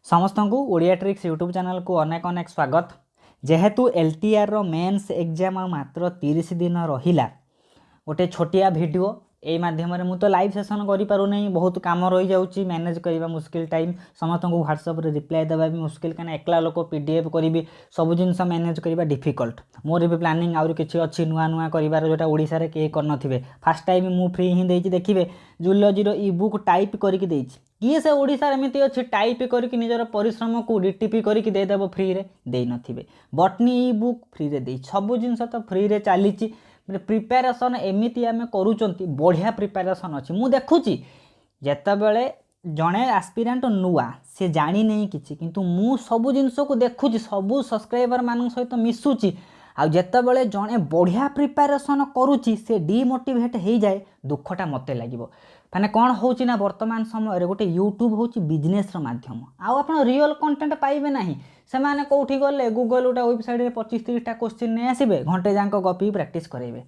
ସମସ୍ତଙ୍କୁ Odia tricks YouTube ଚ୍ୟାନେଲକୁ ଅନେକ ଅନେକ ସ୍ୱାଗତ। ଯେହେତୁ ଏଲ୍ଟିଆର୍ର ମେନ୍ସ ଏକ୍ଜାମ୍ ଆଉ ମାତ୍ର 30 ଦିନ ରହିଲା, ଗୋଟେ ଛୋଟିଆ ଭିଡ଼ିଓ ଏଇ ମାଧ୍ୟମରେ। ମୁଁ ତ ଲାଇଭ୍ ସେସନ୍ କରିପାରୁନାହିଁ, ବହୁତ କାମ ରହିଯାଉଛି, ମ୍ୟାନେଜ୍ କରିବା ମୁସ୍କିଲ, ଟାଇମ୍ ସମସ୍ତଙ୍କୁ ହ୍ୱାଟ୍ସଆପ୍ରେ ରିପ୍ଲାଏ ଦେବା ବି ମୁସ୍କିଲ, କାହିଁକିନା ଏକଲା ଲୋକ ପିଡିଏଫ୍ କରିବି, ସବୁ ଜିନିଷ ମ୍ୟାନେଜ୍ କରିବା ଡିଫିକଲ୍ଟ। ମୋର ବି ପ୍ଲାନିଂ ଆହୁରି କିଛି ଅଛି ନୂଆ ନୂଆ କରିବାର, ଯେଉଁଟା ଓଡ଼ିଶାରେ କେହି କରିନଥିବେ। ଫାର୍ଷ୍ଟ ଟାଇମ୍ ମୁଁ ଫ୍ରି ହିଁ ଦେଇଛି। ଦେଖିବେ, ଜୁଲୋଜିର ଇ ବୁକ୍ ଟାଇପ୍ କରିକି ଦେଇଛି। କିଏ ସେ ଓଡ଼ିଶାରେ ଏମିତି ଅଛି, ଟାଇପ୍ କରିକି ନିଜର ପରିଶ୍ରମକୁ ଡିଟିପି କରିକି ଦେଇଦେବ ଫ୍ରିରେ? ଦେଇନଥିବେ। ବଟନୀ ଇ ବୁକ୍ ଫ୍ରିରେ ଦେଇଛି। ସବୁ ଜିନିଷ ତ ଫ୍ରିରେ ଚାଲିଛି। ପ୍ରିପାରେସନ୍ ଏମିତି ଆମେ କରୁଛନ୍ତି, ବଢ଼ିଆ ପ୍ରିପାରେସନ୍ ଅଛି। ମୁଁ ଦେଖୁଛି, ଯେତେବେଳେ ଜଣେ ଆସ୍ପିରାଣ୍ଟ ନୂଆ, ସେ ଜାଣିନେଇ କିଛି, କିନ୍ତୁ ମୁଁ ସବୁ ଜିନିଷକୁ ଦେଖୁଛି, ସବୁ ସବସ୍କ୍ରାଇବର ମାନଙ୍କ ସହିତ ମିଶୁଛି। ଆଉ ଯେତେବେଳେ ଜଣେ ବଢ଼ିଆ ପ୍ରିପାରେସନ୍ କରୁଛି, ସେ ଡିମୋଟିଭେଟ୍ ହେଇଯାଏ, ଦୁଃଖଟା ମୋତେ ଲାଗିବ। ମାନେ କ'ଣ ହେଉଛି ନା, ବର୍ତ୍ତମାନ ସମୟରେ ଗୋଟେ ୟୁଟ୍ୟୁବ୍ ହେଉଛି ବିଜନେସ୍ର ମାଧ୍ୟମ। ଆଉ ଆପଣ ରିଅଲ୍ କଣ୍ଟେଣ୍ଟ ପାଇବେ ନାହିଁ। ସେମାନେ କେଉଁଠି ଗଲେ, ଗୁଗଲ୍ ଗୋଟେ ୱେବସାଇଟ୍ରେ 25-30ଟା କୋଶ୍ଚିନ୍ ନେଇ ଆସିବେ, ଘଣ୍ଟେ ଯାକ ଗପିକି ପ୍ରାକ୍ଟିସ୍ କରାଇବେ।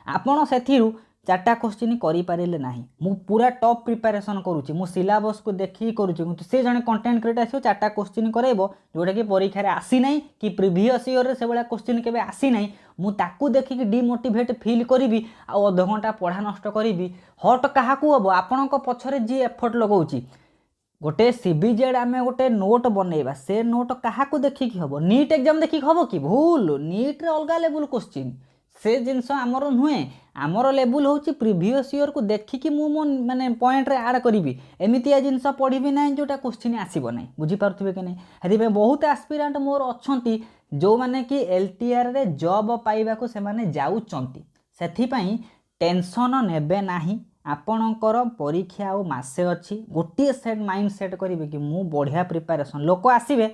ଆପଣ ସେଥିରୁ ଚାରିଟା କୋଶ୍ଚିନ୍ କରିପାରିଲେ ନାହିଁ। ମୁଁ ପୁରା ଟପ୍ ପ୍ରିପାରେସନ୍ କରୁଛି, ମୁଁ ସିଲାବସ୍କୁ ଦେଖିକି କରୁଛି, କିନ୍ତୁ ସେ ଜଣେ କଣ୍ଟେଣ୍ଟ କ୍ରିଏଟର୍ ଆସିବ, ଚାରିଟା କୋଶ୍ଚିନ୍ କରାଇବ, ଯେଉଁଟାକି ପରୀକ୍ଷାରେ ଆସିନାହିଁ କି ପ୍ରିଭିୟସ୍ ଇୟର୍ରେ ସେଭଳିଆ କୋଶ୍ଚିନ୍ କେବେ ଆସିନାହିଁ। ମୁଁ ତାକୁ ଦେଖିକି ଡିମୋଟିଭେଟ୍ ଫିଲ୍ କରିବି ଆଉ ଅଧଘଣ୍ଟା ପଢ଼ା ନଷ୍ଟ କରିବି। ହର୍ଟ କାହାକୁ ହେବ? ଆପଣଙ୍କ ପଛରେ ଯିଏ ଏଫର୍ଟ ଲଗାଉଛି। ଗୋଟେ ସିବିଜେଡ୍ ଆମେ ଗୋଟେ ନୋଟ୍ ବନେଇବା, ସେ ନୋଟ୍ କାହାକୁ ଦେଖିକି ହେବ? ନିଟ୍ ଏକ୍ଜାମ୍ ଦେଖିକି ହେବ କି? ଭୁଲ। ନିଟ୍ରେ ଅଲଗା ଲେବୁଲ୍ କୋଶ୍ଚିନ୍, ସେ ଜିନିଷ ଆମର ନୁହେଁ। ଆମର ଲେବୁଲ୍ ହେଉଛି ପ୍ରିଭିୟସ୍ ଇୟର୍କୁ ଦେଖିକି ମୁଁ ମୋ ମାନେ ପଏଣ୍ଟରେ ଆଡ଼୍ କରିବି। ଏମିତିଆ ଜିନିଷ ପଢ଼ିବି ନାହିଁ ଯେଉଁଟା କୋଶ୍ଚିନ୍ ଆସିବ ନାହିଁ। ବୁଝିପାରୁଥିବେ କି ନାହିଁ? ସେଥିପାଇଁ ବହୁତ ଆସ୍ପିରାଣ୍ଟ ମୋର ଅଛନ୍ତି, ଯେଉଁମାନେ କି ଏଲ୍ଟିଆର୍ରେ ଜବ୍ ପାଇବାକୁ ସେମାନେ ଯାଉଛନ୍ତି। ସେଥିପାଇଁ ଟେନସନ୍ ନେବେ ନାହିଁ। ଆପଣଙ୍କର ପରୀକ୍ଷା ଆଉ ମାସେ ଅଛି। ଗୋଟିଏ ସେଟ୍ ମାଇଣ୍ଡ ସେଟ୍ କରିବେ କି ମୁଁ ବଢ଼ିଆ ପ୍ରିପାରେସନ୍। ଲୋକ ଆସିବେ,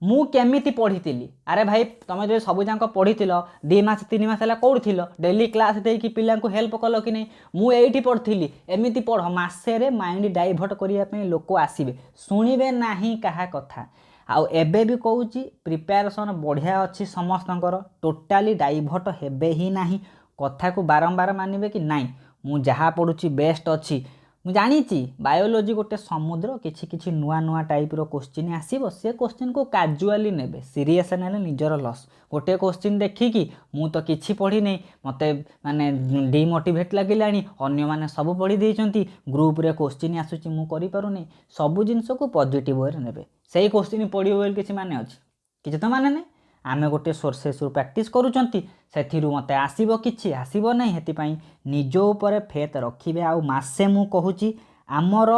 ମୁଁ କେମିତି ପଢ଼ିଥିଲି। ଆରେ ଭାଇ, ତୁମେ ଯଦି ସବୁ ଯାକ ପଢ଼ିଥିଲ, 2 ମାସ 3 ମାସ ହେଲା କେଉଁଠି ଥିଲ? ଡେଲି କ୍ଲାସ୍ ଦେଇକି ପିଲାଙ୍କୁ ହେଲ୍ପ କଲ କି ନାହିଁ? ମୁଁ ଏଇଠି ପଢ଼ିଥିଲି, ଏମିତି ପଢ଼। ମାସେରେ ମାଇଣ୍ଡ ଡାଇଭର୍ଟ କରିବା ପାଇଁ ଲୋକ ଆସିବେ, ଶୁଣିବେ ନାହିଁ କାହା କଥା। ଆଉ ଏବେ ବି କହୁଛି, ପ୍ରିପାରେସନ୍ ବଢ଼ିଆ ଅଛି ସମସ୍ତଙ୍କର, ଟୋଟାଲି ଡାଇଭର୍ଟ ହେବେ ହିଁ ନାହିଁ। କଥାକୁ ବାରମ୍ବାର ମାନିବେ କି ନାଇଁ, ମୁଁ ଯାହା ପଢ଼ୁଛି ବେଷ୍ଟ ଅଛି। ମୁଁ ଜାଣିଛି ବାୟୋଲୋଜି ଗୋଟେ ସମୁଦ୍ର, କିଛି କିଛି ନୂଆ ନୂଆ ଟାଇପ୍ର କୋଶ୍ଚିନ୍ ଆସିବ। ସେ କୋଶ୍ଚିନ୍କୁ କାଜୁଆଲି ନେବେ, ସିରିୟସ୍ ନେଲେ ନିଜର ଲସ୍। ଗୋଟେ କୋଶ୍ଚିନ୍ ଦେଖିକି ମୁଁ ତ କିଛି ପଢ଼ିନି, ମୋତେ ମାନେ ଡିମୋଟିଭେଟ୍ ଲାଗିଲାଣି, ଅନ୍ୟମାନେ ସବୁ ପଢ଼ି ଦେଇଛନ୍ତି, ଗ୍ରୁପ୍ରେ କୋଶ୍ଚିନ୍ ଆସୁଛି, ମୁଁ କରିପାରୁନି। ସବୁ ଜିନିଷକୁ ପଜିଟିଭ୍ ୱେରେ ନେବେ। ସେଇ କୋଶ୍ଚିନ୍ ପଢ଼ିବ ବୋଲି କିଛି ମାନେ ଅଛି? କିଛି ତ ମାନେ ନାହିଁ। ଆମେ ଗୋଟେ ସୋର୍ସେସ୍ରୁ ପ୍ରାକ୍ଟିସ୍ କରୁଛନ୍ତି, ସେଥିରୁ ମୋତେ ଆସିବ, କିଛି ଆସିବ ନାହିଁ। ସେଥିପାଇଁ ନିଜ ଉପରେ ଫେଥ୍ ରଖିବେ। ଆଉ ମାସେ ମୁଁ କହୁଛି, ଆମର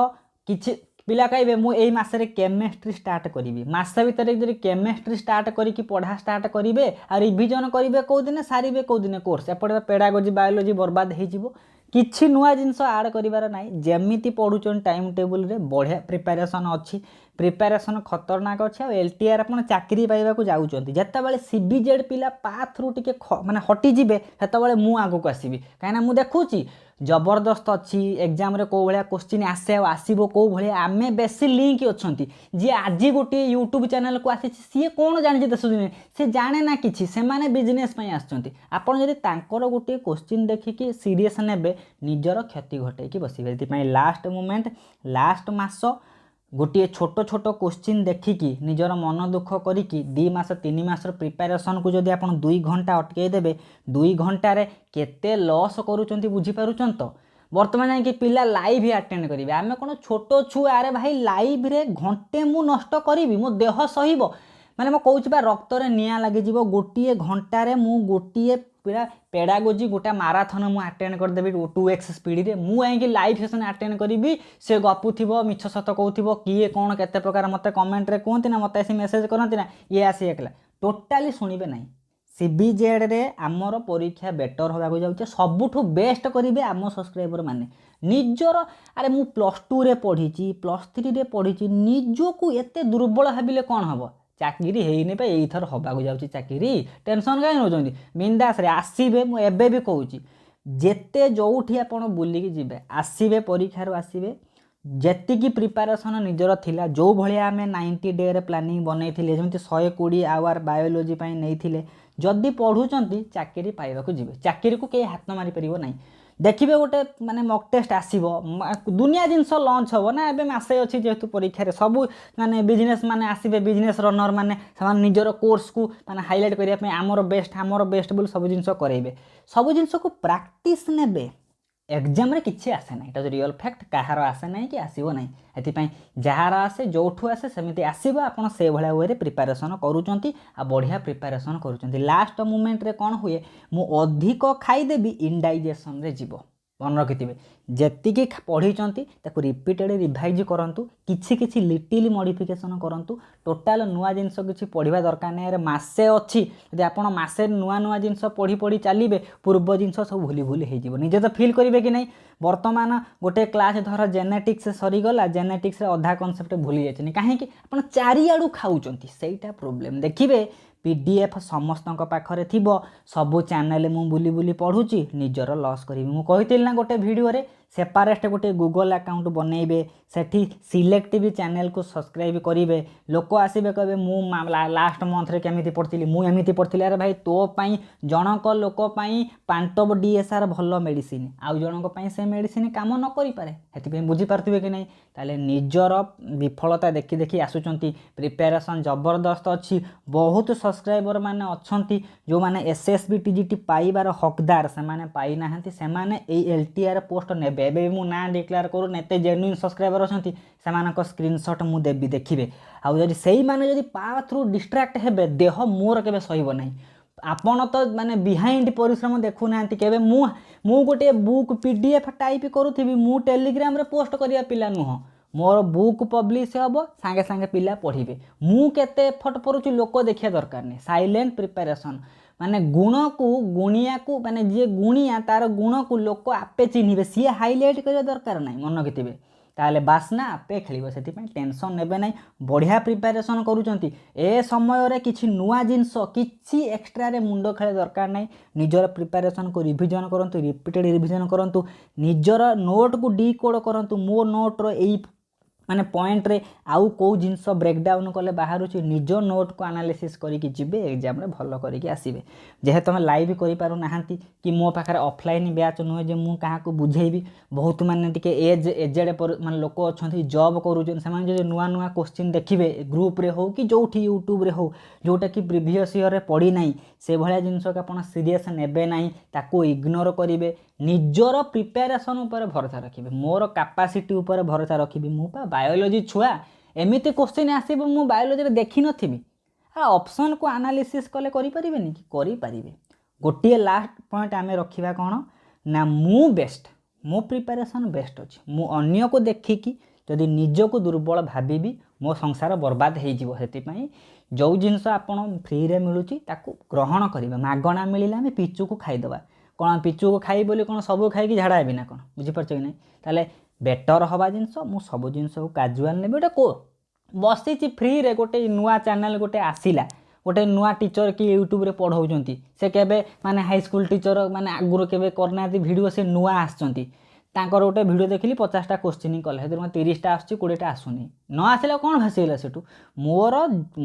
କିଛି ପିଲା କହିବେ, ମୁଁ ଏଇ ମାସରେ କେମିଷ୍ଟ୍ରି ଷ୍ଟାର୍ଟ କରିବି। ମାସ ଭିତରେ ଯଦି କେମିଷ୍ଟ୍ରି ଷ୍ଟାର୍ଟ କରିକି ପଢ଼ା ଷ୍ଟାର୍ଟ କରିବେ ଆଉ ରିଭିଜନ୍ କରିବେ କେଉଁ ଦିନେ, ସାରିବେ କେଉଁ ଦିନେ କୋର୍ସ? ଏପଟେ ପେଡ଼ାଗୋଜି, ବାୟୋଲୋଜି ବର୍ବାଦ ହେଇଯିବ। କିଛି ନୂଆ ଜିନିଷ ଆଡ଼୍ କରିବାର ନାହିଁ। ଯେମିତି ପଢ଼ୁଛନ୍ତି ଟାଇମ୍ ଟେବୁଲରେ, ବଢ଼ିଆ ପ୍ରିପାରେସନ୍ ଅଛି, ପ୍ରିପାରେସନ୍ ଖତରନାକ ଅଛି। ଆଉ ଏଲ୍ଟିଆର୍ ଆପଣ ଚାକିରି ପାଇବାକୁ ଯାଉଛନ୍ତି। ଯେତେବେଳେ ସିବିଜେଡ୍ ପିଲା ପାଥରୁ ଟିକେ ମାନେ ହଟିଯିବେ, ସେତେବେଳେ ମୁଁ ଆଗକୁ ଆସିବି, କାହିଁକିନା ମୁଁ ଦେଖୁଛି ଜବରଦସ୍ତ ଅଛି। ଏକ୍ଜାମ୍ରେ କେଉଁ ଭଳିଆ କୋଶ୍ଚିନ୍ ଆସେ ଆଉ ଆସିବ କେଉଁ ଭଳିଆ, ଆମେ ବେଶୀ ଲିଙ୍କ ଅଛନ୍ତି। ଯିଏ ଆଜି ଗୋଟିଏ ୟୁଟ୍ୟୁବ୍ ଚ୍ୟାନେଲ୍କୁ ଆସିଛି, ସିଏ କ'ଣ ଜାଣିଛି ଦେଶ ଦୁନିଆ? ସେ ଜାଣେ ନା କିଛି। ସେମାନେ ବିଜନେସ୍ ପାଇଁ ଆସିଛନ୍ତି। ଆପଣ ଯଦି ତାଙ୍କର ଗୋଟିଏ କୋଶ୍ଚିନ୍ ଦେଖିକି ସିରିୟସ୍ ନେବେ, ନିଜର କ୍ଷତି ଘଟେଇକି ବସିବେ। ସେଥିପାଇଁ ଲାଷ୍ଟ ମୁମେଣ୍ଟ, ଲାଷ୍ଟ ମାସ, ଗୋଟିଏ ଛୋଟ ଛୋଟ କୋଶ୍ଚିନ୍ ଦେଖିକି ନିଜର ମନ ଦୁଃଖ କରିକି 2 ମାସ 3 ମାସର ପ୍ରିପାରେସନ୍କୁ ଯଦି ଆପଣ 2 ଘଣ୍ଟା ଅଟକେଇ ଦେବେ, 2 ଘଣ୍ଟାରେ କେତେ ଲସ୍ କରୁଛନ୍ତି ବୁଝିପାରୁଛନ୍ତି ତ? ବର୍ତ୍ତମାନ ଯାଇକି ପିଲା ଲାଇଭ୍ ଆଟେଣ୍ଡ କରିବେ। ଆମେ କ'ଣ ଛୋଟ ଛୁଆ? ଆରେ ଭାଇ, ଲାଇଭ୍ରେ ଘଣ୍ଟେ ମୁଁ ନଷ୍ଟ କରିବି, ମୋ ଦେହ ସହିବ? ମାନେ ମୁଁ କହୁଛି ବା, ରକ୍ତରେ ନିଆଁ ଲାଗିଯିବ। ଗୋଟିଏ ଘଣ୍ଟାରେ ମୁଁ ଗୋଟିଏ ପୁରା ପେଡ଼ାଗୋଜି ଗୋଟେ ମାରାଥନ ମୁଁ ଆଟେଣ୍ଡ କରିଦେବି 2x ସ୍ପିଡ଼ରେ। ମୁଁ ଯାଇକି ଲାଇଭ୍ ସେସନ୍ ଆଟେଣ୍ଡ କରିବି, ସେ ଗପୁଥିବ, ମିଛ ସତ କହୁଥିବ, କିଏ କ'ଣ କେତେ ପ୍ରକାର ମୋତେ କମେଣ୍ଟରେ କୁହନ୍ତି ନା, ମୋତେ ଆସି ମେସେଜ୍ କରନ୍ତି ନା, ଇଏ ଆସି ଏକଲା। ଟୋଟାଲି ଶୁଣିବେ ନାହିଁ। ସିବିଜେଡ଼୍ରେ ଆମର ପରୀକ୍ଷା ବେଟର୍ ହେବାକୁ ଯାଉଛି। ସବୁଠୁ ବେଷ୍ଟ କରିବେ ଆମ ସବସ୍କ୍ରାଇବର ମାନେ ନିଜର। ଆରେ, ମୁଁ +2ରେ ପଢ଼ିଛି, +3ରେ ପଢ଼ିଛି, ନିଜକୁ ଏତେ ଦୁର୍ବଳ ଭାବିଲେ କ'ଣ ହେବ? ଚାକିରି ହେଇନି ପା, ଏଇଥର ହେବାକୁ ଯାଉଛି ଚାକିରି। ଟେନସନ୍ କାହିଁ ନେଉଛନ୍ତି? ବିନ୍ଦାସରେ ଆସିବେ। ମୁଁ ଏବେ ବି କହୁଛି, ଯେତେ ଯେଉଁଠି ଆପଣ ବୁଲିକି ଯିବେ, ଆସିବେ, ପରୀକ୍ଷାରୁ ଆସିବେ, ଯେତିକି ପ୍ରିପାରେସନ୍ ନିଜର ଥିଲା, ଯେଉଁ ଭଳିଆ ଆମେ 90 ଡେରେ ପ୍ଲାନିଂ ବନେଇଥିଲେ, ଯେମିତି 120 ଆୱାର ବାୟୋଲୋଜି ପାଇଁ ନେଇଥିଲେ, ଯଦି ପଢ଼ୁଛନ୍ତି ଚାକିରି ପାଇବାକୁ ଯିବେ। ଚାକିରିକୁ କେହି ହାତ ମାରିପାରିବ ନାହିଁ। ଦେଖିବେ ଗୋଟେ ମାନେ ମକ୍ ଟେଷ୍ଟ ଆସିବ, ଦୁନିଆ ଜିନିଷ ଲଞ୍ଚ ହେବ ନା। ଏବେ ମାସେ ଅଛି ଯେହେତୁ ପରୀକ୍ଷାରେ, ସବୁ ମାନେ ବିଜନେସ୍ ମାନେ ଆସିବେ, ବିଜନେସ୍ ରନର୍ ମାନେ, ସେମାନେ ନିଜର କୋର୍ସକୁ ମାନେ ହାଇଲାଇଟ୍ କରିବା ପାଇଁ ଆମର ବେଷ୍ଟ, ଆମର ବେଷ୍ଟ ବୋଲି ସବୁ ଜିନିଷ କରେଇବେ। ସବୁ ଜିନିଷକୁ ପ୍ରାକ୍ଟିସ୍ ନେବେ। ଏକ୍ଜାମ୍ରେ କିଛି ଆସେ ନାହିଁ, ଏଇଟା ହେଉଛି ରିଅଲ୍ ଫ୍ୟାକ୍ଟ। କାହାର ଆସେ ନାହିଁ କି ଆସିବ ନାହିଁ। ଏଥିପାଇଁ ଯାହାର ଆସେ, ଯେଉଁଠୁ ଆସେ, ସେମିତି ଆସିବ। ଆପଣ ସେଇଭଳିଆ ୱେରେ ପ୍ରିପାରେସନ୍ କରୁଛନ୍ତି ଆଉ ବଢ଼ିଆ ପ୍ରିପାରେସନ୍ କରୁଛନ୍ତି। ଲାଷ୍ଟ ମୁମେଣ୍ଟରେ କ'ଣ ହୁଏ? ମୁଁ ଅଧିକ ଖାଇଦେବି, ଇନଡାଇଜେସନ୍ରେ ଯିବ। ମନେ ରଖିଥିବେ, ଯେତିକି ପଢ଼ିଛନ୍ତି ତାକୁ ରିପିଟେଡ଼ ରିଭାଇଜ୍ କରନ୍ତୁ, କିଛି କିଛି ଲିଟିଲ୍ ମଡ଼ିଫିକେସନ୍ କରନ୍ତୁ। ଟୋଟାଲ୍ ନୂଆ ଜିନିଷ କିଛି ପଢ଼ିବା ଦରକାର ନାହିଁ। ଆରେ, ମାସେ ଅଛି। ଯଦି ଆପଣ ମାସେ ନୂଆ ନୂଆ ଜିନିଷ ପଢ଼ି ପଢ଼ି ଚାଲିବେ, ପୂର୍ବ ଜିନିଷ ସବୁ ଭୁଲି ଭୁଲି ହେଇଯିବ। ନିଜେ ତ ଫିଲ୍ କରିବେ କି ନାହିଁ? ବର୍ତ୍ତମାନ ଗୋଟେ କ୍ଲାସ୍ ଧର ଜେନେଟିକ୍ସ ସରିଗଲା, ଜେନେଟିକ୍ସରେ ଅଧା କନସେପ୍ଟ ଭୁଲି ଯାଇଛନ୍ତି। କାହିଁକି? ଆପଣ ଚାରିଆଡ଼ୁ ଖାଉଛନ୍ତି, ସେଇଟା ପ୍ରୋବ୍ଲେମ୍। ଦେଖିବେ, ପିଡିଏଫ୍ ସମସ୍ତଙ୍କ ପାଖରେ ଥିବ, ସବୁ ଚ୍ୟାନେଲ୍ ମୁଁ ବୁଲି ବୁଲି ପଢ଼ୁଛି, ନିଜର ଲସ୍ କରିବି। ମୁଁ କହିଥିଲି ନା ଗୋଟେ ଭିଡ଼ିଓରେ, ସେପାରେଟ୍ ଗୋଟେ ଗୁଗଲ୍ ଆକାଉଣ୍ଟ ବନେଇବେ, ସେଠି ସିଲେକ୍ଟିଭ୍ ଚ୍ୟାନେଲ୍କୁ ସବସ୍କ୍ରାଇବ୍ କରିବେ। ଲୋକ ଆସିବେ, କହିବେ ମୁଁ ଲାଷ୍ଟ ମନ୍ଥରେ କେମିତି ପଢ଼ିଥିଲି, ମୁଁ ଏମିତି ପଢ଼ିଥିଲି। ଆରେ ଭାଇ, ତୋ ପାଇଁ, ଜଣଙ୍କ ଲୋକ ପାଇଁ ପାଣ୍ଟପ୍ ଡିଏସ୍ଆର୍ ଭଲ ମେଡ଼ିସିନ, ଆଉ ଜଣଙ୍କ ପାଇଁ ସେ ମେଡ଼ିସିନ କାମ ନ କରିପାରେ। ସେଥିପାଇଁ ବୁଝିପାରୁଥିବେ କି ନାହିଁ? ତାହେଲେ ନିଜର ବିଫଳତା ଦେଖି ଦେଖି ଆସୁଛନ୍ତି। ପ୍ରିପାରେସନ୍ ଜବରଦସ୍ତ ଅଛି। ବହୁତ ସବସ୍କ୍ରାଇବର ମାନେ ଅଛନ୍ତି, ଯେଉଁମାନେ ଏସ୍ଏସ୍ବି ଟିଜିଟି ପାଇବାର ହକଦାର, ସେମାନେ ପାଇନାହାନ୍ତି। ସେମାନେ ଏଇ ଏଲ୍ଟିଆର୍ ପୋଷ୍ଟ ନେବେ। ଏବେ ବି ମୁଁ ନାଁ ଡିକ୍ଲେୟାର କରୁନି, ଏତେ ଜେନ୍ୟୁନ୍ ସବସ୍କ୍ରାଇବର ଅଛନ୍ତି, ସେମାନଙ୍କ ସ୍କ୍ରିନସଟ୍ ମୁଁ ଦେବି, ଦେଖିବେ। ଆଉ ଯଦି ସେଇମାନେ ଯଦି ପାଥରୁ ଡିଷ୍ଟ୍ରାକ୍ଟ ହେବେ, ଦେହ ମୋର କେବେ ସହିବ ନାହିଁ। ଆପଣ ତ ମାନେ ବିହାଇଣ୍ଡ ପରିଶ୍ରମ ଦେଖୁନାହାନ୍ତି କେବେ। ମୁଁ ଗୋଟିଏ ବୁକ୍ ପିଡିଏଫ୍ ଟାଇପ୍ କରୁଥିବି, ମୁଁ ଟେଲିଗ୍ରାମରେ ପୋଷ୍ଟ କରିବା ପିଲା ନୁହଁ। ମୋର ବୁକ୍ ପବ୍ଲିଶ ହେବ, ସାଙ୍ଗେ ସାଙ୍ଗେ ପିଲା ପଢ଼ିବେ। ମୁଁ କେତେ ଏଫର୍ଟ କରୁଛି ଲୋକ ଦେଖିବା ଦରକାର ନାହିଁ। ସାଇଲେଣ୍ଟ ପ୍ରିପାରେସନ୍, ମାନେ ଗୁଣକୁ ଗୁଣିଆକୁ, ମାନେ ଯିଏ ଗୁଣିଆ ତାର ଗୁଣକୁ ଲୋକ ଆପେ ଚିହ୍ନିବେ, ସିଏ ହାଇଲାଇଟ୍ କରିବା ଦରକାର ନାହିଁ। ମନେ ରଖିଥିବେ, ତାହେଲେ ବାସ୍ନା ଆପେ ଖେଳିବ। ସେଥିପାଇଁ ଟେନସନ୍ ନେବେ ନାହିଁ। ବଢ଼ିଆ ପ୍ରିପାରେସନ୍ କରୁଛନ୍ତି। ଏ ସମୟରେ କିଛି ନୂଆ ଜିନିଷ, କିଛି ଏକ୍ସଟ୍ରାରେ ମୁଣ୍ଡ ଖେଳିବା ଦରକାର ନାହିଁ। ନିଜର ପ୍ରିପାରେସନ୍କୁ ରିଭିଜନ୍ କରନ୍ତୁ, ରିପିଟେଡ଼ ରିଭିଜନ୍ କରନ୍ତୁ, ନିଜର ନୋଟ୍କୁ ଡିକୋଡ଼ କରନ୍ତୁ। ମୋ ନୋଟ୍ର ଏଇ ମାନେ ପଏଣ୍ଟରେ ଆଉ କେଉଁ ଜିନିଷ ବ୍ରେକ୍ଡାଉନ୍ କଲେ ବାହାରୁଛି, ନିଜ ନୋଟ୍କୁ ଆନାଲିସିସ୍ କରିକି ଯିବେ, ଏକ୍ଜାମ୍ରେ ଭଲ କରିକି ଆସିବେ। ଯେହେତୁ ଆମେ ଲାଇଭ୍ କରିପାରୁନାହାନ୍ତି କି ମୋ ପାଖରେ ଅଫଲାଇନ୍ ବ୍ୟାଚ୍ ନୁହେଁ ଯେ ମୁଁ କାହାକୁ ବୁଝେଇବି, ବହୁତ ମାନେ ଟିକେ ଏଜେଡ଼ ମାନେ ଲୋକ ଅଛନ୍ତି, ଜବ୍ କରୁଛନ୍ତି। ସେମାନେ ଯଦି ନୂଆ ନୂଆ କୋଶ୍ଚିନ୍ ଦେଖିବେ, ଗ୍ରୁପ୍ରେ ହେଉ କି ଯେଉଁଠି ୟୁଟ୍ୟୁବ୍ରେ ହେଉ, ଯେଉଁଟାକି ପ୍ରିଭିୟସ୍ ଇୟର୍ରେ ପଡ଼ିନାହିଁ, ସେଭଳିଆ ଜିନିଷକୁ ଆପଣ ସିରିୟସ୍ ନେବେ ନାହିଁ, ତାକୁ ଇଗ୍ନୋର କରିବେ। ନିଜର ପ୍ରିପାରେସନ୍ ଉପରେ ଭରସା ରଖିବେ। ମୋର କାପାସିଟି ଉପରେ ଭରସା ରଖିବି। ମୁଁ ପା ବାୟୋଲୋଜି ଛୁଆ, ଏମିତି କୋଶ୍ଚିନ୍ ଆସିବ ମୁଁ ବାୟୋଲୋଜିରେ ଦେଖିନଥିବି। ଅପସନ୍କୁ ଆନାଲିସିସ୍ କଲେ କରିପାରିବେନି କି? କରିପାରିବେ। ଗୋଟିଏ ଲାଷ୍ଟ ପଏଣ୍ଟ ଆମେ ରଖିବା କ'ଣ ନା, ମୁଁ ବେଷ୍ଟ, ମୋ ପ୍ରିପାରେସନ୍ ବେଷ୍ଟ ଅଛି। ମୁଁ ଅନ୍ୟକୁ ଦେଖିକି ଯଦି ନିଜକୁ ଦୁର୍ବଳ ଭାବିବି, ମୋ ସଂସାର ବର୍ବାଦ ହେଇଯିବ। ସେଥିପାଇଁ ଯେଉଁ ଜିନିଷ ଆପଣ ଫ୍ରିରେ ମିଳୁଛି, ତାକୁ ଗ୍ରହଣ କରିବା। ମାଗଣା ମିଳିଲେ ଆମେ ପିଚୁକୁ ଖାଇଦେବା। କ'ଣ ପିଚୁକୁ ଖାଇ ବୋଲି କ'ଣ ସବୁ ଖାଇକି ଝାଡ଼ା ହେବି ନା କ'ଣ? ବୁଝିପାରୁଛ କି ନାହିଁ? ତାହେଲେ ବେଟର୍ ହେବା ଜିନିଷ, ମୁଁ ସବୁ ଜିନିଷକୁ କାଜୁଆଲ୍ ନେବି। ଗୋଟେ କୋ ବସିଛି ଫ୍ରିରେ, ଗୋଟେ ନୂଆ ଚ୍ୟାନେଲ୍ ଗୋଟେ ଆସିଲା, ଗୋଟେ ନୂଆ ଟିଚର୍ କି ୟୁଟ୍ୟୁବରେ ପଢ଼ାଉଛନ୍ତି, ସେ କେବେ ମାନେ ହାଇସ୍କୁଲ ଟିଚର୍, ମାନେ ଆଗରୁ କେବେ କରିନାହାନ୍ତି ଭିଡ଼ିଓ, ସେ ନୂଆ ଆସିଛନ୍ତି। ତାଙ୍କର ଗୋଟେ ଭିଡ଼ିଓ ଦେଖିଲି, 50ଟା କୋଶ୍ଚିନ୍ କଲେ, ସେଥିରୁ ମୋତେ 30ଟା ଆସୁଛି, 20ଟା ଆସୁନି। ନ ଆସିଲେ କ'ଣ ଭାସିଗଲା ସେଠୁ?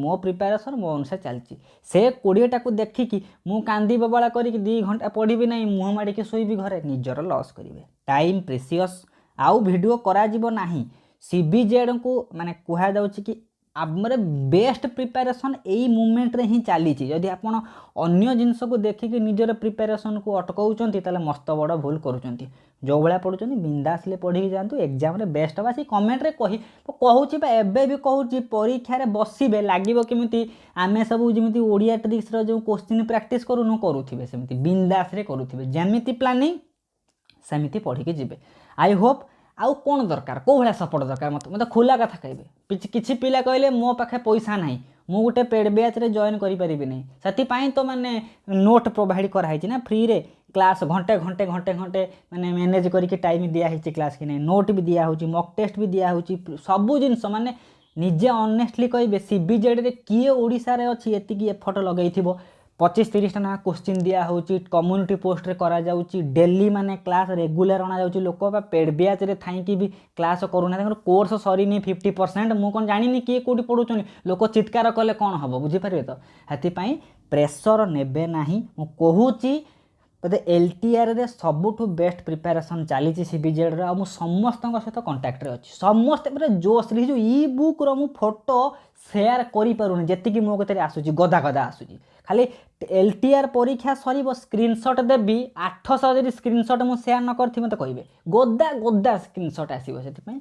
ମୋ ପ୍ରିପାରେସନ୍ ମୋ ଅନୁସାରେ ଚାଲିଛି। ସେ 20ଟାକୁ ଦେଖିକି ମୁଁ କାନ୍ଦି ବୋବାଳା କରିକି 2 ଘଣ୍ଟା ପଢ଼ିବି ନାହିଁ, ମୁହଁ ମାଡ଼ିକି ଶୋଇବି ଘରେ, ନିଜର ଲସ୍ କରିବେ। ଟାଇମ୍ ପ୍ରେସିୟସ୍। ଆଉ ଭିଡ଼ିଓ କରାଯିବ ନାହିଁ। ସିବିଜେଡ଼ଙ୍କୁ ମାନେ କୁହାଯାଉଛି କି ଆମର ବେଷ୍ଟ ପ୍ରିପାରେସନ୍ ଏଇ ମୁମେଣ୍ଟରେ ହିଁ ଚାଲିଛି। ଯଦି ଆପଣ ଅନ୍ୟ ଜିନିଷକୁ ଦେଖିକି ନିଜର ପ୍ରିପାରେସନ୍କୁ ଅଟକାଉଛନ୍ତି, ତାହେଲେ ମସ୍ତ ବଡ଼ ଭୁଲ କରୁଛନ୍ତି। ଯେଉଁ ଭଳିଆ ପଢ଼ୁଛନ୍ତି, ବିନ୍ଦାସଲି ପଢ଼ିକି ଯାଆନ୍ତୁ, ଏକ୍ଜାମ୍ରେ ବେଷ୍ଟ ହେବା। ସେ କମେଣ୍ଟରେ କହୁଛି ବା, ଏବେ ବି କହୁଛି, ପରୀକ୍ଷାରେ ବସିବେ, ଲାଗିବ କେମିତି ଆମେ ସବୁ ଯେମିତି ଓଡ଼ିଆ ଟ୍ରିକ୍ସର ଯେଉଁ କୋଶ୍ଚିନ୍ ପ୍ରାକ୍ଟିସ୍ କରୁନୁ, କରୁଥିବେ, ସେମିତି ବିନ୍ଦାସରେ କରୁଥିବେ। ଯେମିତି ପ୍ଲାନିଂ ସେମିତି ପଢ଼ିକି ଯିବେ। I Hope. ଆଉ କ'ଣ ଦରକାର? କେଉଁ ଭଳିଆ ସପୋର୍ଟ ଦରକାର? ମୋତେ ଖୋଲା କଥା କହିବେ। କିଛି ପିଲା କହିଲେ ମୋ ପାଖେ ପଇସା ନାହିଁ, ମୁଁ ଗୋଟେ ପେଡ଼୍ ବ୍ୟାଚ୍ରେ ଜଏନ୍ କରିପାରିବି ନାହିଁ। ସେଥିପାଇଁ ତ ମାନେ ନୋଟ୍ ପ୍ରୋଭାଇଡ଼ କରାହେଇଛି ନା ଫ୍ରିରେ। କ୍ଲାସ୍ ଘଣ୍ଟେ ଘଣ୍ଟେ ଘଣ୍ଟେ ଘଣ୍ଟେ ମାନେ ମ୍ୟାନେଜ୍ କରିକି ଟାଇମ୍ ଦିଆହେଇଛି କ୍ଲାସ୍ କି ନାହିଁ? ନୋଟ୍ ବି ଦିଆହେଉଛି, ମକ୍ ଟେଷ୍ଟ ବି ଦିଆହେଉଛି, ସବୁ ଜିନିଷ। ମାନେ ନିଜେ ଅନେଷ୍ଟଲି କହିବେ, ସିବିଜେଡ଼ରେ କିଏ ଓଡ଼ିଶାରେ ଅଛି ଏତିକି ଏଫର୍ଟ ଲଗେଇଥିବ? 25-30ଟା ନାଁ କୋଶ୍ଚିନ୍ ଦିଆହେଉଛି, କମ୍ୟୁନିଟି ପୋଷ୍ଟରେ କରାଯାଉଛି, ଡେଲି ମାନେ କ୍ଲାସ୍ ରେଗୁଲାର ଅଣାଯାଉଛି। ଲୋକ ବା ପେଡ଼୍ ବ୍ୟାଚ୍ରେ ଥାଇକି ବି କ୍ଲାସ୍ କରୁନାହାନ୍ତି, ତାଙ୍କର କୋର୍ସ ସରିନି 50%। ମୁଁ କ'ଣ ଜାଣିନି କିଏ କେଉଁଠି ପଢ଼ୁଛନ୍ତି? ଲୋକ ଚିତ୍କାର କଲେ କ'ଣ ହେବ? ବୁଝିପାରିବେ ତ? ସେଥିପାଇଁ ପ୍ରେସର ନେବେ ନାହିଁ। ମୁଁ କହୁଛି, ବୋଧେ ଏଲ୍ଟିଆର୍ରେ ସବୁଠୁ ବେଷ୍ଟ ପ୍ରିପାରେସନ୍ ଚାଲିଛି ସିବିଜେଡ଼୍ର। ଆଉ ମୁଁ ସମସ୍ତଙ୍କ ସହିତ କଣ୍ଟାକ୍ଟରେ ଅଛି। ସମସ୍ତେ ପୁରା ଜୋସ୍ରେ। ଯେଉଁ ଇ ବୁକ୍ର ମୁଁ ଫଟୋ ସେୟାର କରିପାରୁନି, ଯେତିକି ମୋ କତିରେ ଆସୁଛି, ଗଦା ଗଦା ଆସୁଛି। ଖାଲି ଏଲ୍ଟିଆର୍ ପରୀକ୍ଷା ସରିବ, ସ୍କ୍ରିନସଟ୍ ଦେବି। 800 ଯଦି ସ୍କ୍ରିନସଟ୍ ମୁଁ ସେୟାର ନ କରିଥିବି, ମୋତେ କହିବେ। ଗଦା ଗଦା ସ୍କ୍ରିନସଟ୍ ଆସିବ। ସେଥିପାଇଁ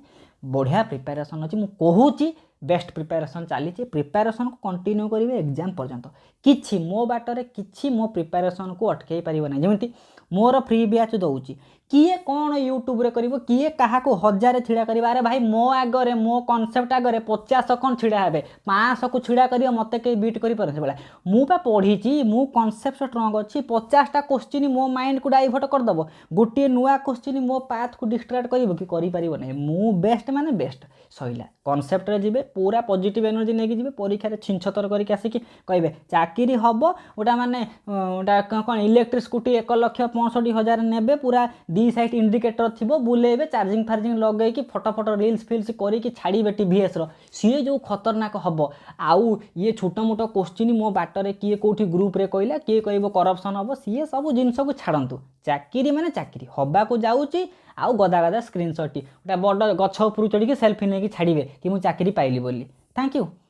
ବଢ଼ିଆ ପ୍ରିପାରେସନ୍ ଅଛି। ମୁଁ କହୁଛି, ବେଷ୍ଟ ପ୍ରିପାରେସନ୍ ଚାଲିଛି। ପ୍ରିପାରେସନ୍କୁ କଣ୍ଟିନ୍ୟୁ କରିବେ ଏକ୍ଜାମ୍ ପର୍ଯ୍ୟନ୍ତ। କିଛି ମୋ ବାଟରେ, କିଛି ମୋ ପ୍ରିପାରେସନ୍କୁ ଅଟକେଇ ପାରିବ ନାହିଁ। ଯେମିତି ମୋର ଫ୍ରି ବ୍ୟାଚ୍ ଦେଉଛି, କିଏ କ'ଣ ୟୁଟ୍ୟୁବରେ କରିବ, କିଏ କାହାକୁ ହଜାରେ ଛିଡ଼ା କରିବ, ଆରେ ଭାଇ, ମୋ ଆଗରେ, ମୋ କନସେପ୍ଟ ଆଗରେ 50 କ'ଣ ଛିଡ଼ା ହେବେ, 500କୁ ଛିଡ଼ା କରିବ, ମୋତେ କେହି ବିଟ୍ କରିପାରୁନି। ସେଭଳିଆ ମୁଁ ପା ପଢ଼ିଛି, ମୁଁ କନସେପ୍ଟ ଷ୍ଟ୍ରଙ୍ଗ ଅଛି। 50ଟା କୋଶ୍ଚିନ୍ ମୋ ମାଇଣ୍ଡକୁ ଡାଇଭର୍ଟ କରିଦେବ, ଗୋଟିଏ ନୂଆ କୋଶ୍ଚିନ୍ ମୋ ପାଥକୁ ଡିଷ୍ଟ୍ରାକ୍ଟ କରିବ କି? କରିପାରିବ ନାହିଁ। ମୁଁ ବେଷ୍ଟ ମାନେ ବେଷ୍ଟ, ସଇଲା। କନସେପ୍ଟରେ ଯିବେ, ପୁରା ପଜିଟିଭ୍ ଏନର୍ଜି ନେଇକି ଯିବେ, ପରୀକ୍ଷାରେ ଛିନଛତର କରିକି ଆସିକି କହିବେ ଚାକିରି ହେବ। ଗୋଟା ମାନେ ଗୋଟା କ'ଣ ଇଲେକ୍ଟ୍ରିକ୍ ସ୍କୁଟି 1,65,000 ନେବେ, ପୁରା ଦି ସାଇଡ୍ ଇଣ୍ଡିକେଟର ଥିବ, ବୁଲେଇବେ, ଚାର୍ଜିଂ ଫାର୍ଜିଂ ଲଗେଇକି ଫଟୋ ଫଟୋ ରିଲ୍ସ ଫିଲ୍ସ କରିକି ଛାଡ଼ିବେ ଟିଭିଏସ୍ର। ସିଏ ଯେଉଁ ଖତରନାକ ହେବ। ଆଉ ଇଏ ଛୋଟ ମୋଟ କୋଶ୍ଚିନ୍ ମୋ ବାଟରେ କିଏ କେଉଁଠି ଗ୍ରୁପ୍ରେ କହିଲା, କିଏ କହିବ କରପ୍ସନ୍ ହେବ, ସିଏ ସବୁ ଜିନିଷକୁ ଛାଡ଼ନ୍ତୁ। ଚାକିରି ମାନେ ଚାକିରି ହେବାକୁ ଯାଉଛି। ଆଉ ଗଦା ଗଦା ସ୍କ୍ରିନସଟ୍, ଗୋଟେ ବଡ଼ ଗଛ ଉପରକୁ ଚଢ଼ିକି ସେଲ୍ଫି ନେଇକି ଛାଡ଼ିବେ କି ମୁଁ ଚାକିରି ପାଇଲି ବୋଲି। Thank you.